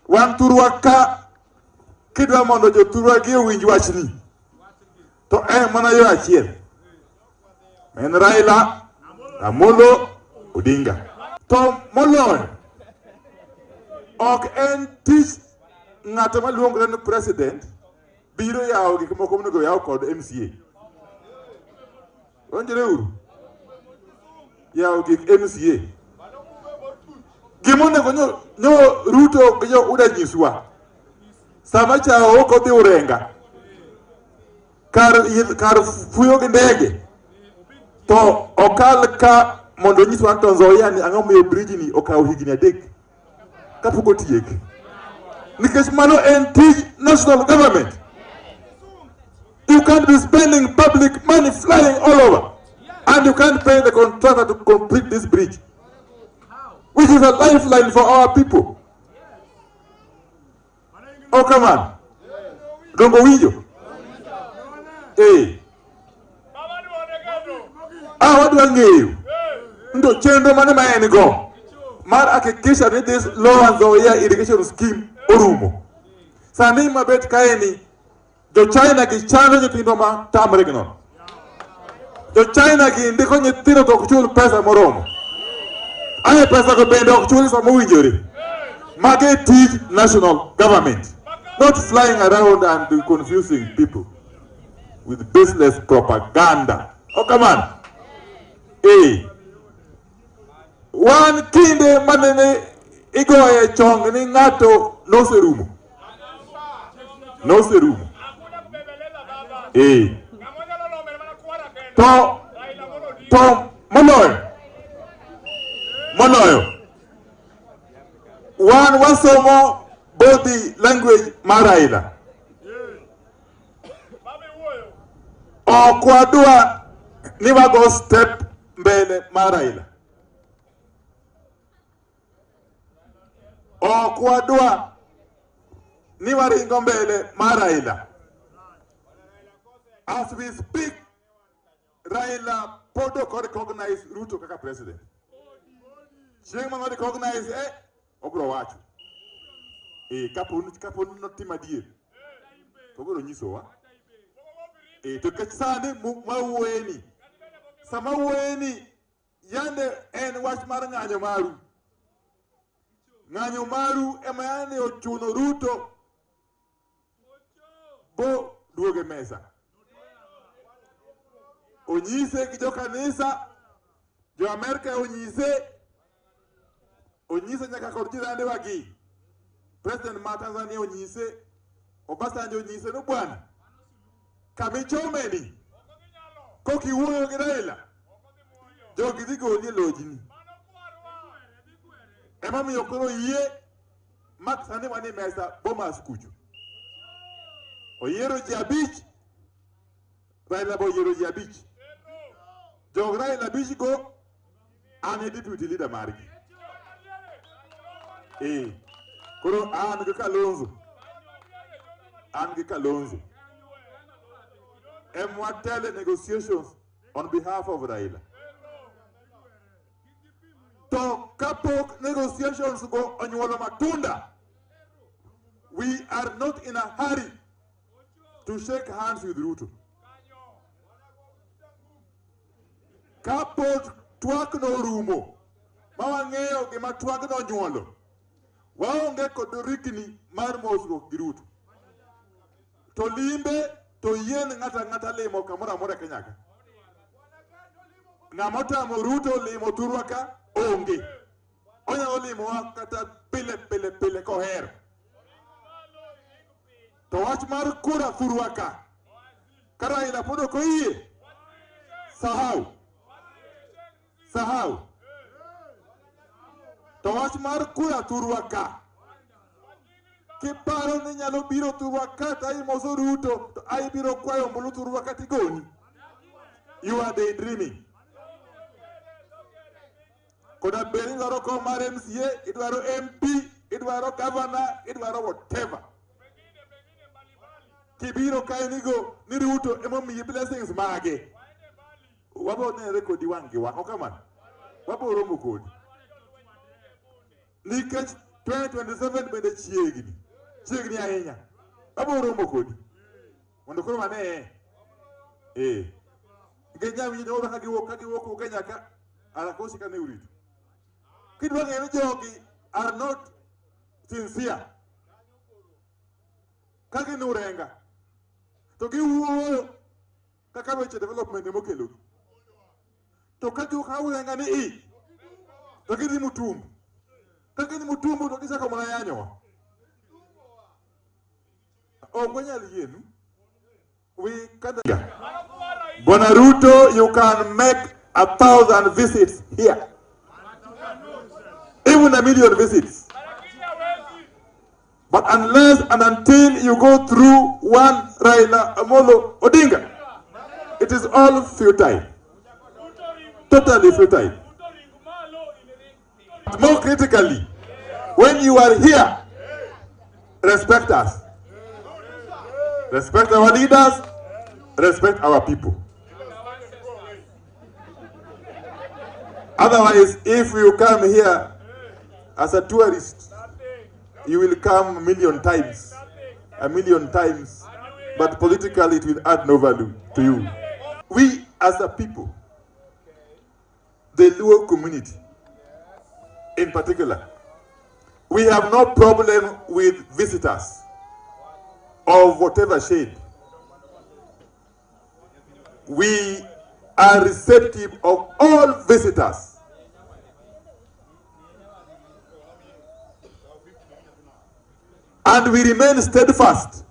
wan thurwa ka kidwa mondo jothurwa gi owinj wachni to en mana yo achiel en Raila Amolo Odinga. To moloyo ok en tich ng'ato maluongore ni president biro yawo gik moko monego yaw kod MCA. Winjre uru? Yawo gik MCA. Gimonego nyo Ruto gi jo UDA nyiswa. Sama cha ok odhi Urenga. Kar fuyo gi ndege to okal ka mondo onyiswa ni to Nzoia ni ang'o momiyo bridge ni okawo higni 3 kapok otiek. Nikech mano en tij national government. You can't be spending public money flying all over. And you can't pay the contractor to complete this bridge, which is a lifeline for our people. Oh, come on. Dongo winjo. Eh. Ah, wadwa ng'eyo. Ndo chenro mane ma en go mar hakikisha ni this Lower Nzoia irrigation scheme orumo. Sani mabet kae ni jo China gi chando nyithindwa ma tamre gi nono. Jo China gi ndiko nyithindo to ok chul pesa moromo. Aye pesa go bende ok chul sama owinjore. Mage tij national government. Not flying around and confusing people with baseless propaganda. Oh, come on. Eh. Wan kinde manene igoye chong ni ng'ato noserumo. Noserumo. Eh. To moloyo. Moloyo. Wan wasomo body language mar Raila. Ok wadwa ni wago step mbele mar Raila. Ok wadwa ni waringo mbele mar Raila. As we speak, Raila pod ok recognize Ruto kaka president. Chieng' mano recognize obro wacho. Kapo ni notimo adier, to obiro nyisowa. To nikech sani mawuoyeni, sama wuoyeni, yande en wach mar ng'anyo maru. Ng'anyo maru ema yande ochuno Ruto bo duoge mesa. Onyise gi jokanisa, jo Amerka onyise, onyise nyaka kod jirande wagi. President ma Tanzania onyise, Obasanjo onyise no bwana, kamichomeni, kokiwuoyo gi Raila, jogi dhi goli e lojni. Emomiyo koro yie mak sani wan e mesa Bomas kucho. Oyiero ji abich, Raila bo oyiero ji abich. Jog Raila abich go, an e deputy leader margi. Koro an gi Kalonzo. An gi Kalonzo. Emwatele negotiations on behalf of Raila. To kapok negotiations go onyuolo matunda, we are not in a hurry to shake hands with Ruto. Kapok twak no rumo, ma wang'eyo gima twak no onyuolo, waonge kod rikni mar mosruok gi Ruto. To limbe to yien ng'ato ang'ata limo kamoro amora e Kenya ka. Ng'ama otamo Ruto limo thurwa ka onge. Onyalo limowa kata pile pile pile kohero. To wach mar kura thurwa ka, ka Raila pod ok oyie, sahau. Sahau. To wach mar kura thurwa ka, kiparo ni nyalo biro thurwa ka to imoso Ruto, to ai biro kwayo ombulu thurwa ka tigoni. You are daydreaming. Koda bed ni idwaro kom mar MCA, idwaro MP, idwaro governor, idwaro whatever. Kibiro kae nigo ni Ruto emomiyi blessings mage. Wabo nenre kodi wang' gi wang', ok kamano? Wabo romo kodi. Nikech 2027 bende chiegni. Chiegni ahinya. Wabo romo kodi. Mondo koro wane. Nikech nyawinjo jogo ka giwuok Kenya ka, arakosi ka ne urito. Kidwa ng'eyo ni jogi are not sincere. Ka gin urenga, to giwuoyo kaka weche development emokelogi. To ka giwuok ka urenga ni i, to gidhi Mutumbu. Ka gidhi Mutumbu to gichako mana yanyowa. Ok wanyal yienu. We can't. Bwana Ruto, you can make 1,000 visits here. Even 1 million visits. But unless and until you go through one Raila Amolo Odinga, it is all futile. Totally futile. More critically, when you are here, respect us. Respect our leaders, respect our people. Otherwise, if you come here as a tourist, you will come 1 million times, 1 million times, but politically it will add no value to you. We as a people, the Luo community in particular, we have no problem with visitors of whatever shade. We are receptive of all visitors. And we remain steadfast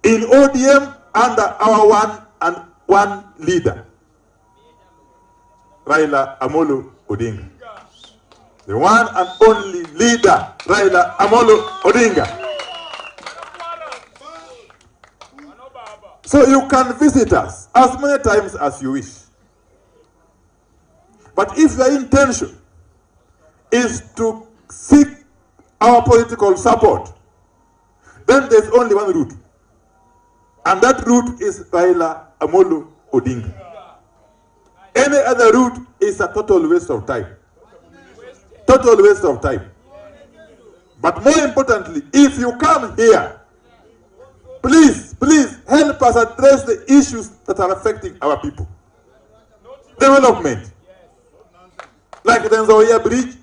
in ODM under our one and one leader, Raila Amolo Odinga. The one and only leader, Raila Amolo Odinga. So you can visit us as many times as you wish. But if your intention is to seek our political support, then there's only one route. And that route is Raila Amolo Odinga. Any other route is a total waste of time. Total waste of time. But more importantly, if you come here, please, please help us address the issues that are affecting our people. Development. Like the Nzoia Bridge,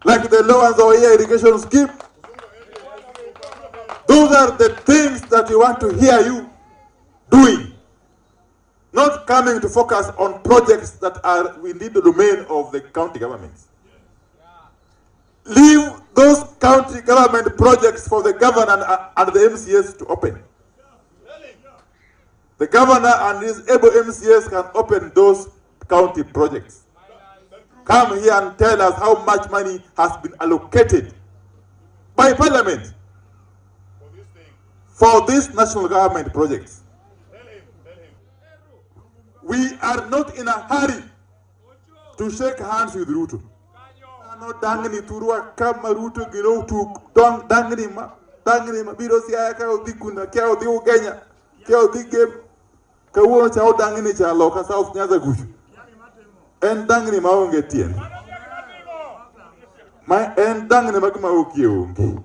like the Lower Nzoia Irrigation Scheme. Those are the things that we want to hear you doing. Not coming to focus on projects that are within the domain of the county governments. Leave those county government projects for the governor and the MCS to open. The governor and his able MCS can open those county projects. Come here and tell us how much money has been allocated by parliament for these national government projects. We are not in a hurry to shake hands with Ruto. No dangni turwa kama Ruto gino tuk dong dangni ma biro Siaya ka odhi kuna kia odhi Ugenya kia odhi Gem kawuono cha odangni cha loka South Nyanza kucho en dangni maonge tiende ma en dangni mag maokie onge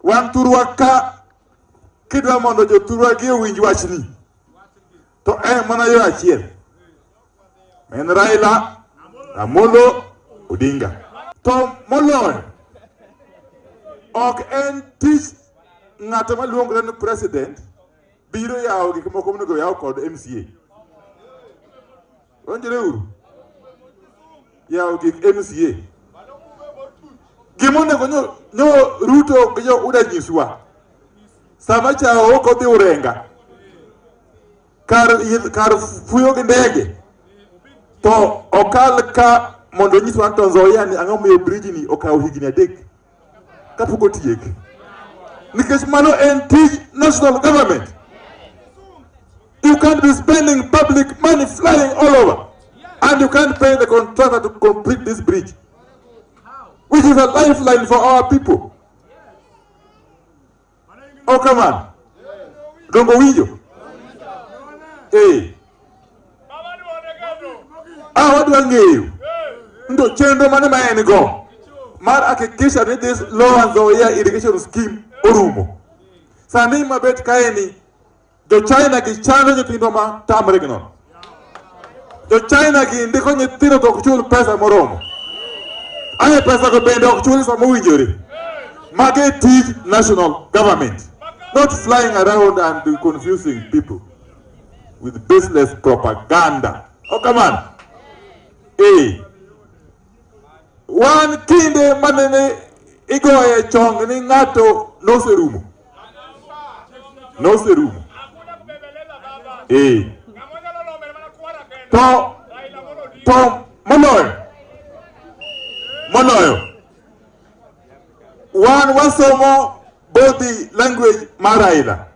wan turwa ka kidwa mondo joturwa gi owinj wachni to en mana yo achiel en Raila Amolo Odinga. To moloyo ok en tich ng'ato maluongore ni president biro yawo gik moko monego yaw kod MCA. Winjre uru? Yawo gik MCA. Gimonego nyo Ruto gi jo UDA nyiswa sama cha ok odhi Urenga kar fuyo gi ndege to okal ka mondo nyiswa to Nzoia ni ang'o miyo bridge ni okawo higni 3 kapok otiek. Nikech mano en tij national government. You can't be spending public money flying all over, and you can't pay the contractor to complete this bridge, which is a lifeline for our people. Oh, come on. Dongo winjo. Eh. Ah, wadwa ng'eyo. Ndo chenro mane ma en go mar hakikisha ni this Lower Nzoia Irrigation Scheme orumo. Sani mabet kaeni jo China gi chando nyithindo ma tamre gi nono. Jo China gi ndiko nyithindo to ok chul pesa moromo. Aye pesa go bende ok chul sama owinjore. Mage tij national government, not flying around and confusing people with baseless propaganda. Oh, come on. Eh. Wan kinde manene igoye chong ni ng'ato noserumo. Noserumo. Eh. To moloyo. Moloyo. Wan wasomo body language mar Raila.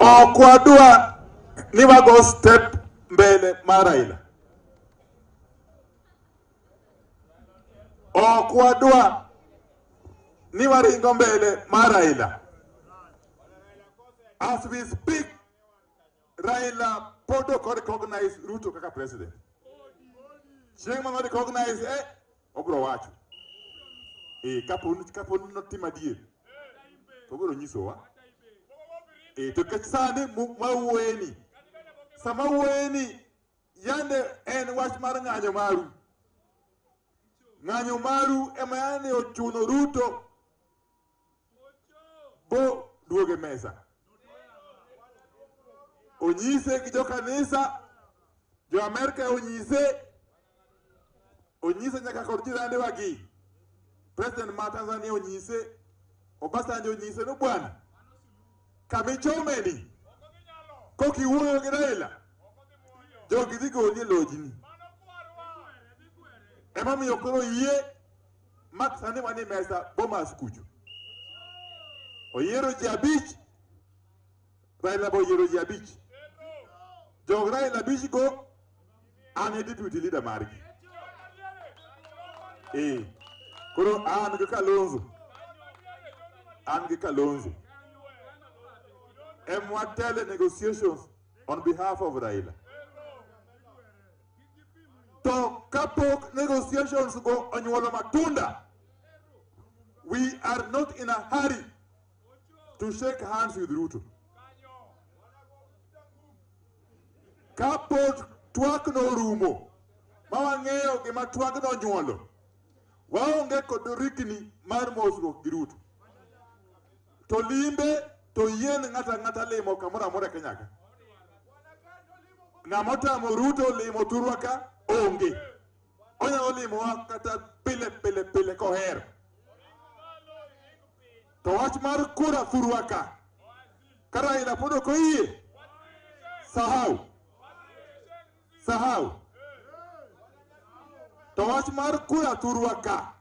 Ok wadwa ni wago step mbele mar Raila. Ok wadwa ni waringo mbele mar Raila. As we speak, Raila pod ok recognize Ruto kaka president. Chieng' mano recognize obro wacho. Kapo notimo adier to obiro nyisowa. E, to nikech sani mawuoyeni, sama wuoyeni yande en wach mar ng'anyo maru. Ng'anyo maru ema yande ochuno Ruto bo duoge mesa. Onyise gi jokanisa, jo Amerka onyise, onyise nyaka kod jirande wagi. President ma Tanzania onyise, Obasanjo onyise no bwana, kamichomeni kokiwuoyo gi Raila, jogi dhi goli e lojni. Emomiyo koro yie mak sani wan e mesa Bomas kucho. Oyiero ji abich, Raila be oyiero ji abich. Jog Raila abich go, an e deputy leader margi. Eh, koro an gi Kalonzo, an gi Kalonzo. Emwatele negotiations on behalf of Raila. To kapok negotiations go onyuolo matunda, we are not in a hurry to shake hands with Ruto. Kapok twak no orumo, ma wang'eyo gima twak no onyuolo, waonge kod rikni mar mosruok gi Ruto. To limbe to yien ng'ato ang'ata limo kamoro amora e Kenya ka. Ng'ama otamo Ruto limo thurwa ka onge. Onyalo limowa kata pile pile pile kohero. To wach mar kura thurwa ka, ka Raila pod ok oyie, sahau. Sahau. To wach mar kura thurwa ka,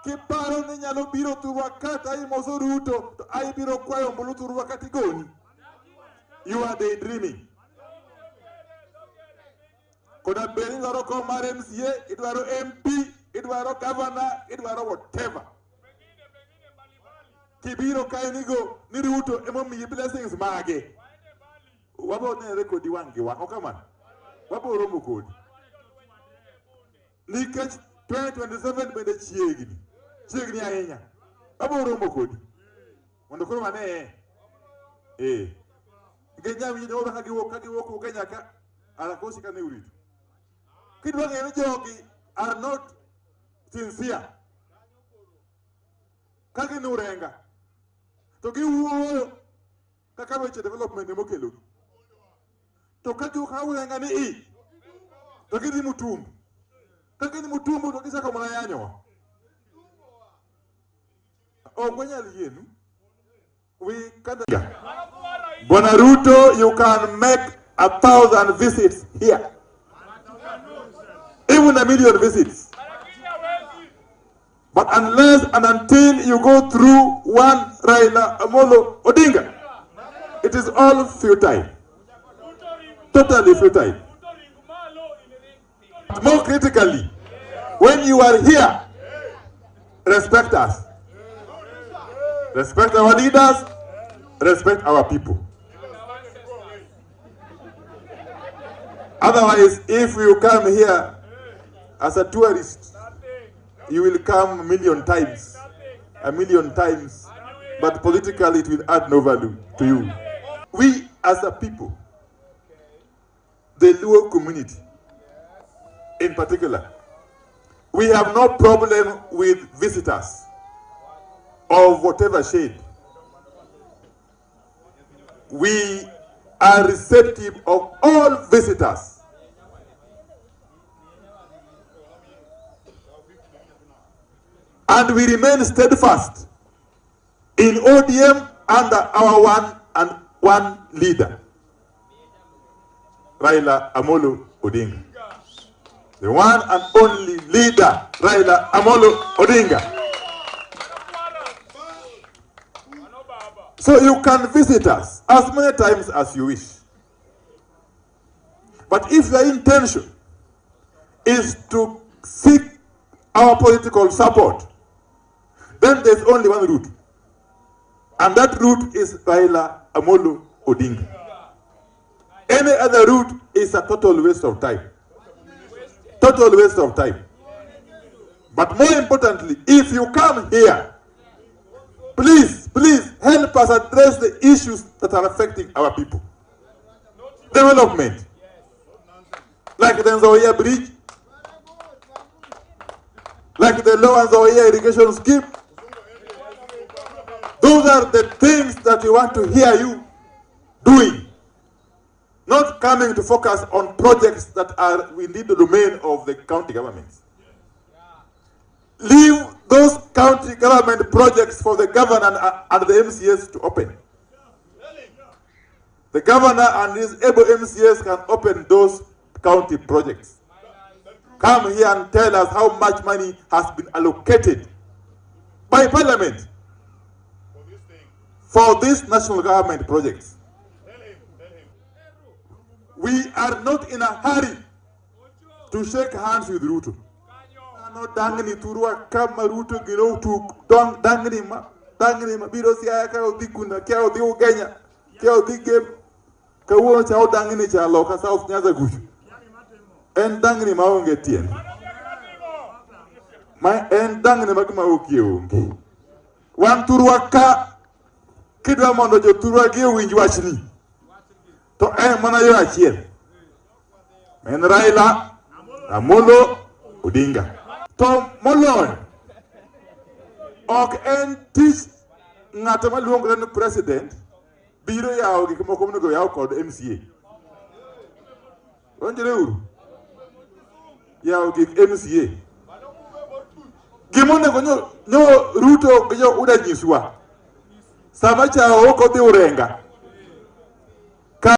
kiparo ni nyalo biro thurwa ka to imoso Ruto to ibiro kwayo ombulu thurwa ka tigoni. You are daydreaming. Koda bed ni idwaro kom mar MCA, idwaro MP, idwaro governor, idwaro whatever. Kibiro kae nigo ni Ruto emomiyi blessings mage. Wabo nenre kodi wang' gi wang', ok kamano? Wabo romo kodi. Nikech 2027 bende chiegni, chiegni ahinya. Wabo romo kodi. Mondo koro waneye. Eh. Nikech nyawinjo jogo ka giwuok ka giwuok Kenya ka arakosi kane urito. Kidwa ng'eyo ni jogi are not sincere. Ka gin urenga to giwuoyo kaka weche development emokelogi. To ka giwuok ka urenga ni i to gidhi Mutumbu. Ka gidhi Mutumbu to gichako mana yanyowa. Ok wanyal yienu. We can't. Bwana Ruto, you can make 1,000 visits here. Even 1 million visits. But unless and until you go through one Raila Amolo Odinga, it is all futile. Totally futile. More critically, when you are here, respect us. Respect our leaders, respect our people. Otherwise, if you come here as a tourist, you will come a million times, a million times, but politically it will add no value to you. We as a people, the Luo community in particular, we have no problem with visitors of whatever shade. We are receptive of all visitors. And we remain steadfast in ODM under our one and one leader, Raila Amolo Odinga. The one and only leader, Raila Amolo Odinga. So you can visit us as many times as you wish. But if your intention is to seek our political support, then there's only one route. And that route is Raila Amolo Odinga. Any other route is a total waste of time. Total waste of time. But more importantly, if you come here, please, please help us address the issues that are affecting our people. Development. Like the Nzoia Bridge, like the Lower Nzoia Irrigation Scheme. Those are the things that we want to hear you doing. Not coming to focus on projects that are within the domain of the county governments. Leave those county government projects for the governor and the MCAs to open. The governor and his able MCAs can open those county projects. Come here and tell us how much money has been allocated by parliament for these national government projects. We are not in a hurry to shake hands with Ruto. No dangni thurwa kama Ruto gino tuk dong dangni ma biro Siaya ka odhi kuna kia odhi Ugenya kia odhi Gem kawuono cha odangni cha loka South Nyanza kucho en dangni maonge tiende ma en dangni mag ma ok onge. Wan thurwa ka kidwa mondo jothurwa gi owinj wachni to en mana yo achiel en Raila Amolo Odinga. To moloyo ok en tich ng'ato maluongore ni president biro yawo gik moko monego yaw kod MCA. Winjre uru? Yawo gik MCA. Gimonego nyo Ruto gi jo UDA nyiswa sama cha ok odhi Urenga